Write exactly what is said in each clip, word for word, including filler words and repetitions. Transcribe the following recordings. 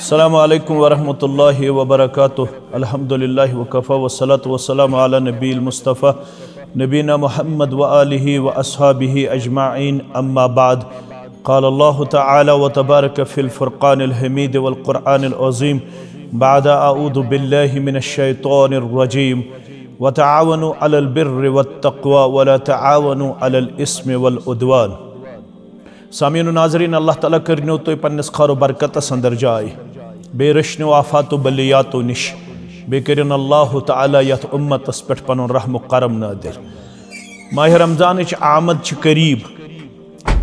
السلام عليكم ورحمة الله وبركاته. الحمد لله وكفى والصلاة والسلام على النبي المصطفى نبينا محمد وآله وأصحابه أجمعين. أما بعد، قال الله تعالى وتبارك في الفرقان الحميد والقرآن العظيم بعد أعوذ بالله من الشيطان الرجيم: وتعاونوا على البر والتقوى ولا تعاونوا على الإثم والعدوان. سامعین و ناظرین، اللہ تعالیٰ کٔرنو تُہۍ پننِس خٲر و برکتس اندر جاے، بیٚیہِ رٔچھنو آفات و بلیاتو نِش، بیٚیہِ کٔرِن اللہ تعالیٰ یتھ اُمتس پٮ۪ٹھ پنُن رحم و کرم نٲدِل۔ ماہِ رمضانٕچ آمد چھِ قریب۔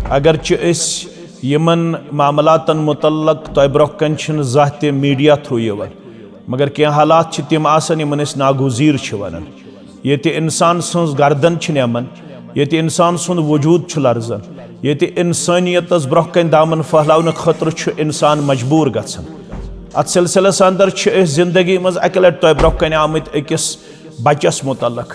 اگرچہِ أسۍ یِمن معاملاتن متعلق تۄہہِ برونٛہہ کنہِ چھِنہٕ زانٛہہ تہِ میڈیا تھرو یِوان، مگر کینٛہہ حالات چھِ تِم آسان یِمن أسۍ ناگزیر چھِ ونان۔ ییٚتہِ انسان سٕنٛز گردن چھِ نیمان، ییٚتہِ انسان سُنٛد وجود چھُ لرزان، ییٚتہِ انسٲنیتس برونٛہہ کنہِ دامن پھٔہلاونہٕ خٲطرٕ چھُ انسان مجبور گژھان۔ اتھ سلسلس اندر چھِ أسۍ زندگی منٛز اکہِ لٹہِ تۄہہِ برونٛہہ کنہِ آمٕتۍ أکِس بچس متعلق،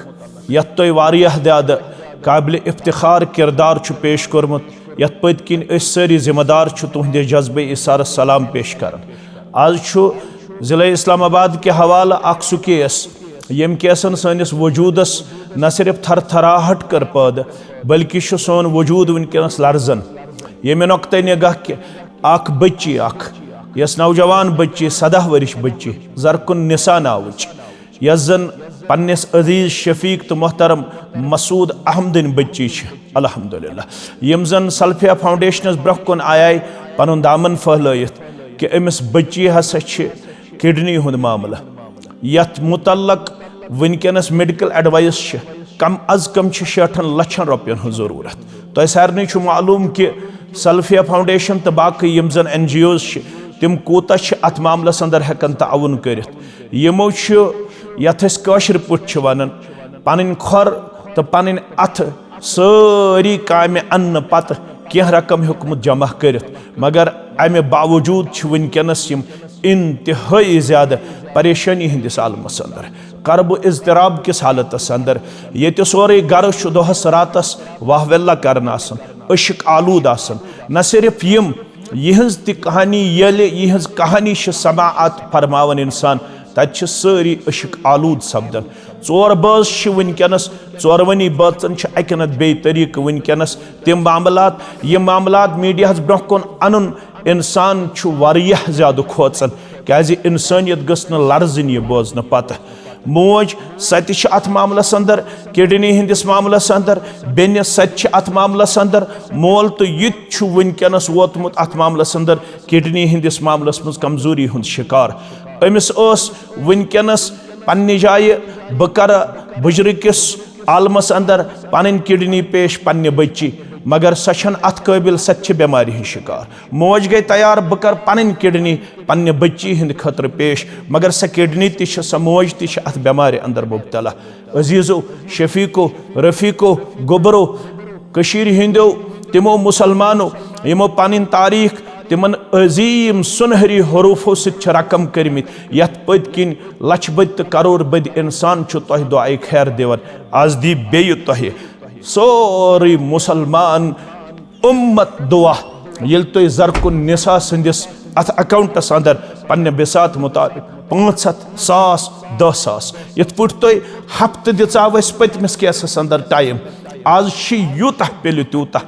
یتھ تۄہہِ واریاہ زیادٕ قابل افتخار کردار چھُ پیش کوٚرمُت، یتھ پٔتۍ کِنۍ أسۍ سٲری ذمہ دار چھِ تُہنٛدِس جذبہ اثارس سلام پیش کران۔ آز چھُ ضلع اسلام آباد کہِ حوالہٕ اکھ سُہ کیس، ییٚمہِ کیسن سٲنِس وجودس نہ صرف تھر تھراہٹ کٔر پٲدٕ، بلکہِ چھُ سون وجود وٕنکیٚنس لرزان۔ ییٚمہِ نقطہٕ نگاہ کہِ اکھ بچی اکھ، یۄس نوجوان بچی، سداہ ؤرِش بچی، زرکُن نسا ناوٕچ، یۄس زن پننِس عزیز شفیق تہٕ محترم مسعود احمدٕنۍ بچی چھِ، الحمدللہ، یِم زن سلفیہ فاؤنڈیشنس برونٛہہ کُن آیے پنُن دامن پھٔہلٲیِتھ کہِ أمِس بچی ہسا چھِ کڈنی ہُنٛد معاملہٕ، یتھ متعلق وٕنکیٚنس میڈیکل ایڈوائس چھِ، کم از کم چھِ شیٹھن لچھن رۄپین ہٕنٛز ضروٗرت۔ تۄہہِ سارنٕے چھُ معلوم کہِ سلفیہ فاؤنڈیشن تہٕ باقٕے یِم زن این جی اوز چھِ، تِم کوٗتاہ چھِ اتھ معاملس اندر ہٮ۪کان تعاوُن کٔرِتھ۔ یِمو چھُ، یتھ أسۍ کٲشِر پٲٹھۍ چھِ ونان، پنٕنۍ کھۄر تہٕ پنٕنۍ اتھٕ سٲری کامہِ اننہٕ پتہٕ کینٛہہ رقم ہیوٚکمُت جمع کٔرِتھ، مگر امہِ باوجود چھِ وٕنکیٚنس یِم انتہٲئی زیادٕ پریشٲنی ہٕنٛدِس عالمس اندر، کرب و اضطراب کِس حالتس اندر، ییٚتہِ سورُے گرٕ چھُ دۄہس راتس واہ ویلا کران آسان، عشق آلود آسان۔ نہ صرف یِم، یِہٕنٛز تہِ کہانی، ییٚلہِ یِہٕنٛز کہانی چھِ سماعت فرماوان انسان، تتہِ چھِ سٲری عشق آلود سپدان۔ ژور بٲژ چھِ وٕنکیٚنس، ژورؤنی بٲژن چھِ اکہِ نتہٕ بیٚیہِ طریقہٕ وٕنکیٚنس تِم معاملات، یِم معاملات میڈیاہس برونٛہہ کُن انُن، انسان چھُ واریاہ زیادٕ کھوژان، کیازِ انسٲنیت گٔژھ نہٕ لرزٕنۍ یہِ بوزنہٕ پتہٕ۔ موج، سۄ تہِ چھِ اتھ معاملس اندر، کڈنی ہٕنٛدِس معاملس اندر، بیٚنہِ، سۄ تہِ چھِ اتھ معاملس اندر، مول تہٕ یہِ تہِ چھُ وٕنکیٚنس ووتمُت اتھ معاملس اندر، کڈنی ہٕنٛدِس معاملس منٛز کمزوری ہُنٛد شکار۔ أمِس ٲس وٕنکیٚنس پننہِ جایہِ، بہٕ کرٕ بُجرٕ کِس عالمس اندر پنٕنۍ کڈنی پیش پننہِ بچی، مگر سۄ چھنہٕ اتھ قٲبل، سۄ تہِ چھِ بٮ۪مارِ ہٕنٛز شکار۔ موج گٔے تیار، بہٕ کرٕ پنٕنۍ کڈنی پننہِ بچی ہٕنٛدِ خٲطرٕ پیش، مگر سۄ کڈنی تہِ چھِ، سۄ موج تہِ چھِ اتھ بٮ۪مارِ اندر مبتلا۔ عزیزو، شفیقو، رفیقو، گوٚبرو، کٔشیٖرِ ہٕنٛدیو تِمو مُسلمانو، یِمو پنٕنۍ تاریخ تِمن عظیٖم سُنہری حروفو سۭتۍ چھِ رقم کٔرمٕتۍ، یتھ پٔتۍ کِنۍ لچھ بٔدۍ تہٕ کرور بٔدۍ انسان چھُ تۄہہِ دعایہِ خیر دِوان۔ از دی بیٚیہِ تۄہہِ سورُے مُسلمان اُمت دُعا، ییٚلہِ تُہۍ زرکُن نسا سٕنٛدِس اتھ اکاؤنٹس اندر پننہِ بساط مطابق پانٛژھ ہتھ، ساس، دَہ ساس، یِتھ پٲٹھۍ تُہۍ ہفتہٕ دِژاو اَسہِ پٔتمِس کیسس اندر ٹائم، از چھِ یوٗتاہ پیٚلہِ تیوٗتاہ،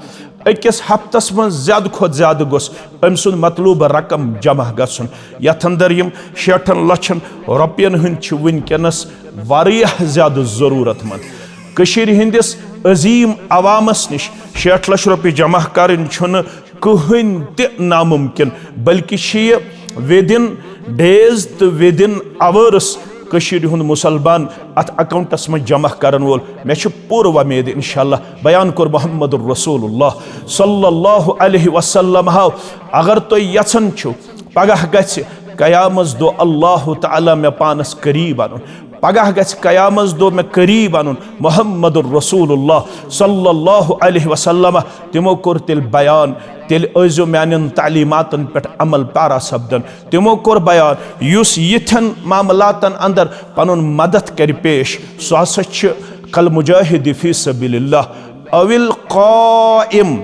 أکِس ہفتس منٛز زیادٕ کھۄتہٕ زیادٕ گوٚژھ أمۍ سُنٛد مطلوبہٕ رقم جمع گژھُن، یتھ اندر یِم شیٹھن لچھن رۄپین ہٕنٛدۍ چھِ وٕنکیٚنس واریاہ زیادٕ ضروٗرت مند۔ کٔشیٖرِ ہٕنٛدِس عظیٖم عوامس نِش شیٹھ لچھ رۄپیہِ جمع کرٕنۍ چھُنہٕ کٕہٕنۍ تہِ نامُمکِن، بلکہِ چھِ یہِ within days تہٕ within hours کٔشیٖرِ ہُنٛد مُسلمان اتھ اکاؤنٹس منٛز جمع کرن وول۔ مےٚ چھِ پوٗرٕ وۄمید، انشاءاللہ۔ بیان کوٚر محمد رسول اللہ صلی اللہ علیہ وسلم ہاو، اگر تُہۍ یژھان چھِو پگاہ گژھِ قیامس دۄہ اللہ تعالیٰ مےٚ پانس قریب انُن، پگاہ گژھِ قیامس دۄہ مےٚ قریب انُن محمد رسول اللہ صلی اللہ علیہ وسلم، تِمو کوٚر تیٚلہِ بیان، تیٚلہِ ٲسۍزیو میانٮ۪ن تعلیٖماتن پٮ۪ٹھ عمل پیرا سپدان۔ تِمو کوٚر بیان، یُس یِتھٮ۪ن معاملاتن اندر پنُن مدد کرِ پیش، سُہ ہسا چھُ کل مجاہد فی سبیل اللہ، او القائم،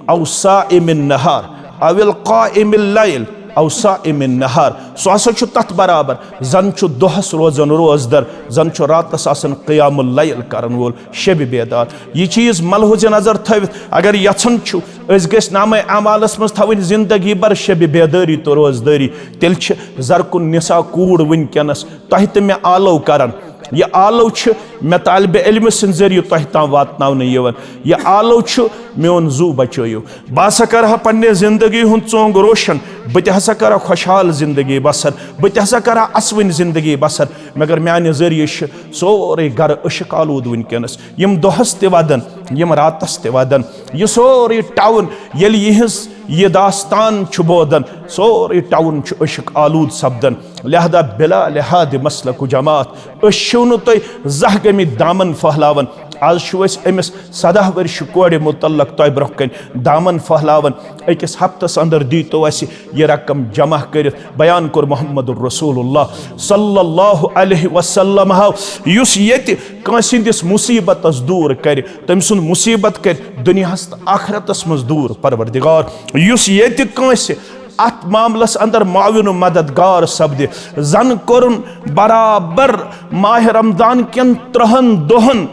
او صائم النہار، او القائم اللیل، او صائم النہار، سُہ ہسا چھُ تتھ برابر زن چھُ دۄہس روزان روزدر، زن چھُ راتس آسان قیام اللیل کرن وول، شبِ بیدار۔ یہِ چیٖز ملحوظ نظر تھٲوِتھ، اگر یژھان چھُ أسۍ گٔژھۍ نامہ اعمالس منٛز تھاوٕنۍ زندگی بھر شبِ بیدٲری تہٕ روزدٲری، تیٚلہِ چھِ زرکُن نساء کوٗر وٕنکیٚنس تۄہہِ تہٕ مےٚ آلو کران۔ یہِ آلو چھُ مےٚ طالبِ علمہٕ سٕنٛدِ ذٔریعہٕ تۄہہِ تام واتناونہٕ یِوان۔ یہِ آلو چھُ میون زُو بچٲیِو۔ بہٕ ہسا کرٕ ہا پننہِ زندگی ہُنٛد ژونگ روشن، بہٕ تہِ ہسا کرٕ ہا خۄشحال زندگی بسر، بہٕ تہِ ہسا کرٕ ہا اسوٕنۍ زندگی بسر، مگر میانہِ ذٔریعہٕ چھُ سورُے گرٕ عشق آلود وٕنکیٚنس۔ یِم دۄہس تہِ ودن، یِم راتس تہِ ودن، یہِ سورُے ٹاوُن ییٚلہِ یِہنٛز یہِ داستان چھُ بوزان، سورُے ٹاوُن چھُ عشق آلود سپدان۔ لہذا بلا لحاظ مسلک و جماعت، أسۍ چھِو نہٕ تُہۍ زانٛہہ گٔمٕتۍ دامن پھٔہلاوان۔ آز چھِو أسۍ أمِس سداہ ؤرشہِ کورِ متعلق تۄہہِ برونٛہہ کنہِ دامن پھٔہلاوان۔ أکِس ہفتس اندر دیٖتو اسہِ یہِ رقم جمع کٔرِتھ۔ بیان کوٚر محمد رسول اللہ صلی اللہ علیہ وسلم ہو، یُس ییٚتہِ کٲنٛسہِ ہٕنٛدِس مصیبتس دوٗر کرِ، تٔمۍ سُنٛد مصیبت کرِ دُنیاہس تہٕ آخرتس منٛز دوٗر پروردگار۔ یُس ییٚتہِ کٲنٛسہِ اتھ معاملس اندر معاون و مددگار سپدِ، زن کوٚرُن برابر ماہ رمضان کٮ۪ن ترٛہن دۄہن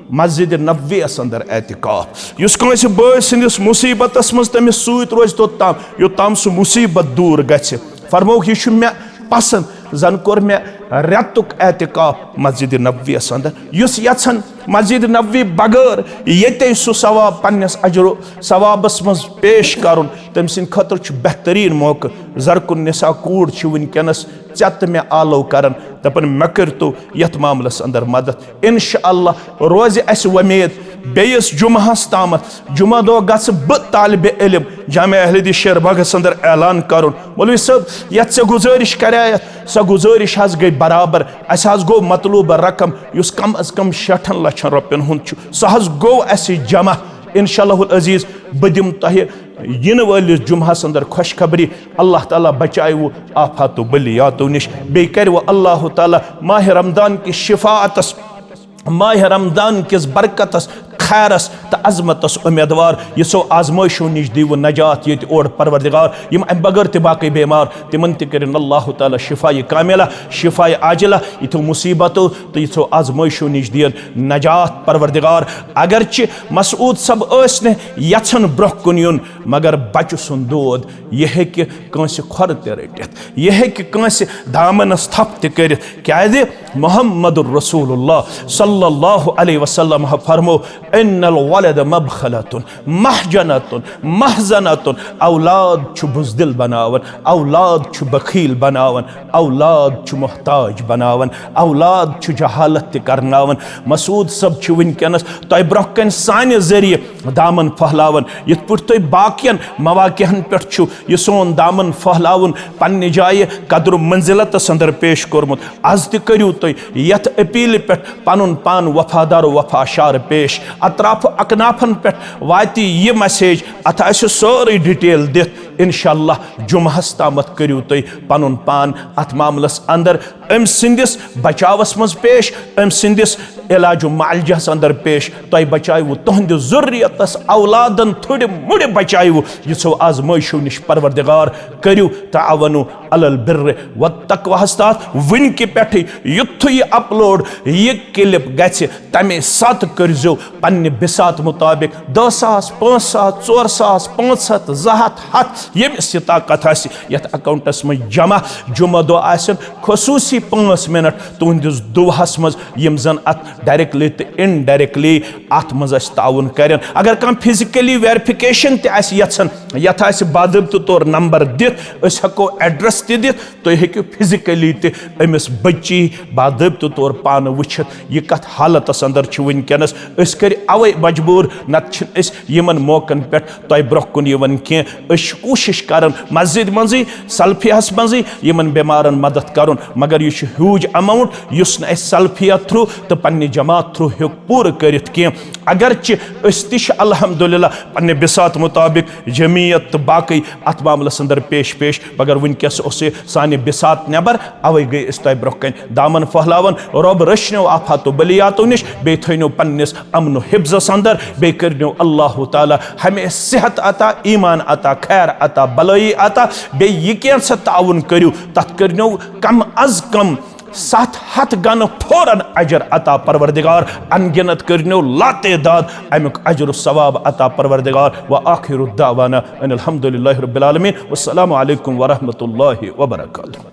مسجد نبوی یس اندر اعتکاف۔ یُس کٲنٛسہِ بٲے سٕنٛدِس مصیبتس منٛز تٔمِس سۭتۍ روزِ توٚت تام، یوٚت تام سُہ مصیبت دوٗر گژھِ۔ فرمووُکھ، یہِ چھُ مےٚ پسند، زن کوٚر مےٚ رٮ۪تُک اعتکاف مسجد نبوی یس اندر۔ یُس یژھن مسجد نبوی بغٲر ییٚتے سُہ ثواب پننِس اجر و ثوابس منٛز پیش کرُن، تٔمۍ سٕنٛدِ خٲطرٕ چھُ بہتریٖن موقعہٕ۔ زرکُن نساء کوٗر چھِ وٕنکیٚنس ژےٚ تہٕ مےٚ آلو کران، دپان، مےٚ کٔرۍتو یتھ معاملس اندر مدد۔ انشاءاللہ روزِ اسہِ وۄمید بیٚیِس جمعہس تامتھ۔ جمعہ دۄہ گژھٕ بہٕ طالبِ علم جامع اہل حدیث شیر باغس اندر اعلان کرُن، مولوی صٲب، یتھ ژےٚ گُزٲرِش کریایتھ، سۄ گُزٲرِش حظ گٔے برابر۔ اسہِ حظ گوٚو مطلوبہ رقم، یُس کم از کم شیٹھن لچھن رۄپین ہُنٛد چھُ، سُہ حظ گوٚو اسہِ جمع۔ انشاءاللہ العزیز، بہٕ دِمہٕ تۄہہِ یِنہٕ وٲلِس جمعہس اندر خوشخبری۔ اللہ تعالیٰ بچاوِ آفات و بلیاتو نِش، بیٚیہِ کرِ اللہ تعالیٰ ماہ رمضان کِس شفاعتس، ماہ رمضان کِس برکتس، خیرس تہٕ عظمتس امیدوار۔ یِژھو آزمٲیشو نِش دیٖوٕ نجات ییٚتہِ اور پروردگار۔ یِم امہِ بغٲر تہِ باقٕے بیمار، تِمن تہِ کٔرِن اللہ تعالیٰ شفایہِ کاملہ، شفایہِ عاجلہ۔ یِتھیو مصیبتو تہٕ یِژھو آزمٲیشو نِش دِیَن نجات پروردگار۔ اگرچہ مسعود صٲب ٲسۍ نہٕ یژھان برونٛہہ کُن یُن، مگر بچہٕ سُنٛد دود، یہِ ہیٚکہِ کٲنٛسہِ کھۄرٕ تہِ رٔٹِتھ، یہِ ہیٚکہِ کٲنٛسہِ دامنس تھپھ تہِ کٔرِتھ۔ کیازِ؟ محمد رسول اللہ صلی اللہ علیہ وسلم فرمو، ان الولد مبخلۃ، محجنۃ، محزنۃ۔ اولاد چھُ بزدل بناوان، اولاد چھُ بخیل بناوان، اولاد چھُ محتاج بناوان، اولاد چھُ جہالت تہِ کرناوان۔ مسعود صٲب چھِ وٕنکیٚنس تۄہہِ برونٛہہ کنہِ سانہِ ذٔریعہٕ دامن پھٔہلاوان، یِتھ پٲٹھۍ تۄہہِ باقین مواقعن پٮ۪ٹھ چھُ یہِ سون دامن پھٔہلاوُن پننہِ جایہِ قدر و منزلتس اندر پیش کوٚرمُت۔ از تہِ کٔرِو تُہۍ یتھ اپیلہِ پٮ۪ٹھ پنُن پان وفادار و وفا شار پیش۔ اطراف و اکنافن پٮ۪ٹھ واتہِ یہِ message، اتھ آسہِ سٲرٕے detail دِتھ۔ انشاءاللہ جمعہس تامتھ کٔرِو تُہۍ پنُن پان اتھ معاملس اندر أمۍ سٕنٛدِس بچاوس منٛز پیش، أمۍ سٕنٛدِس علاج و معالجس اندر پیش۔ تۄہہِ بچاوٕ تُہنٛدِ ذُریتس، اولادن تھُرِ مُرِ بچاوٕ۔ یِژھو آزمٲیشو نِش پروردگار کٔرِو تعاونوا علی البر والتقویٰ ہس تحت۔ وٕنکہِ پٮ۪ٹھٕے یُتھُے یہِ upload، یہِ clip گژھِ، تمے ساتہٕ کٔرزیو پننہِ بساط مطابق دہ ساس، پانٛژھ ساس، ژور ساس، پانٛژھ ہتھ، زٕ ہتھ، ہتھ، ییٚمِس یہِ طاقت آسہِ، یتھ accountس منٛز جمع۔ جمعہ دۄہ آسن خصوصی پانٛژھ منٹ تُہنٛدِس دُعاہس منٛز، یِم زن اتھ directly تہٕ indirectly اتھ منٛز اسہِ تعاون کرن۔ اگر کانٛہہ physically verification تہِ آسہِ یژھان، یتھ آسہِ باضٲبطہٕ طور number دِتھ، أسۍ ہٮ۪کو address تہِ دِتھ، تُہۍ ہیٚکِو physically تہِ أمِس بٔچی باضٲبطہٕ طور پانہٕ وٕچھِتھ، یہِ کتھ حالتس اندر چھِ وٕنکیٚنس۔ أسۍ کٔرۍ اوے مجبوٗر، نتہٕ چھِنہٕ أسۍ یِمن موقعن پٮ۪ٹھ تۄہہِ برونٛہہ کُن یِوان کینٛہہ۔ أسۍ چھِ کوٗشِش کران مسجد منٛزٕے سلفیہس منٛزٕے یِمن بٮ۪مارن مدد کرُن، مگر یہِ چھُ huge amount یُس نہٕ اَسہِ سلفیہ through تہٕ پننہِ جماعت through ہیوٚک پوٗرٕ کٔرِتھ کینٛہہ۔ اگرچہِ أسۍ تہِ چھِ الحمدللہ پننہِ بساط مطابق جمی نیت تہٕ باقٕے اتھ معاملس اندر پیش پیش، مگر وٕنکیٚس اوس یہِ سانہِ بساط نٮ۪بر، اوے گٔے أسۍ تۄہہِ برونٛہہ کنہِ دامن پھٔہلاوان۔ رۄب رٔچھنو آفاتو بلیاتو نِش، بیٚیہِ تھٲینو پننِس امن و حفظس اندر، بیٚیہِ کٔرنو اللہ تعالیٰ ہمیشہِ صحت عطا، ایمان عطا، خیر عطا، بلٲیی عطا، بیٚیہِ یہِ کینٛژھا تعاوُن کٔرِو، تتھ کٔرنو کم از کم ستھ ہتھ گنہٕ فوراً اجر عطا پروردگار، ان گنت کٔرنو لاتعداد امیُک اجر و ثواب عطا پروردگار۔ و آخر دعوانا ان الحمد للہ رب العالمین، والسلام علیکم ورحمۃ اللہ وبرکاتہ۔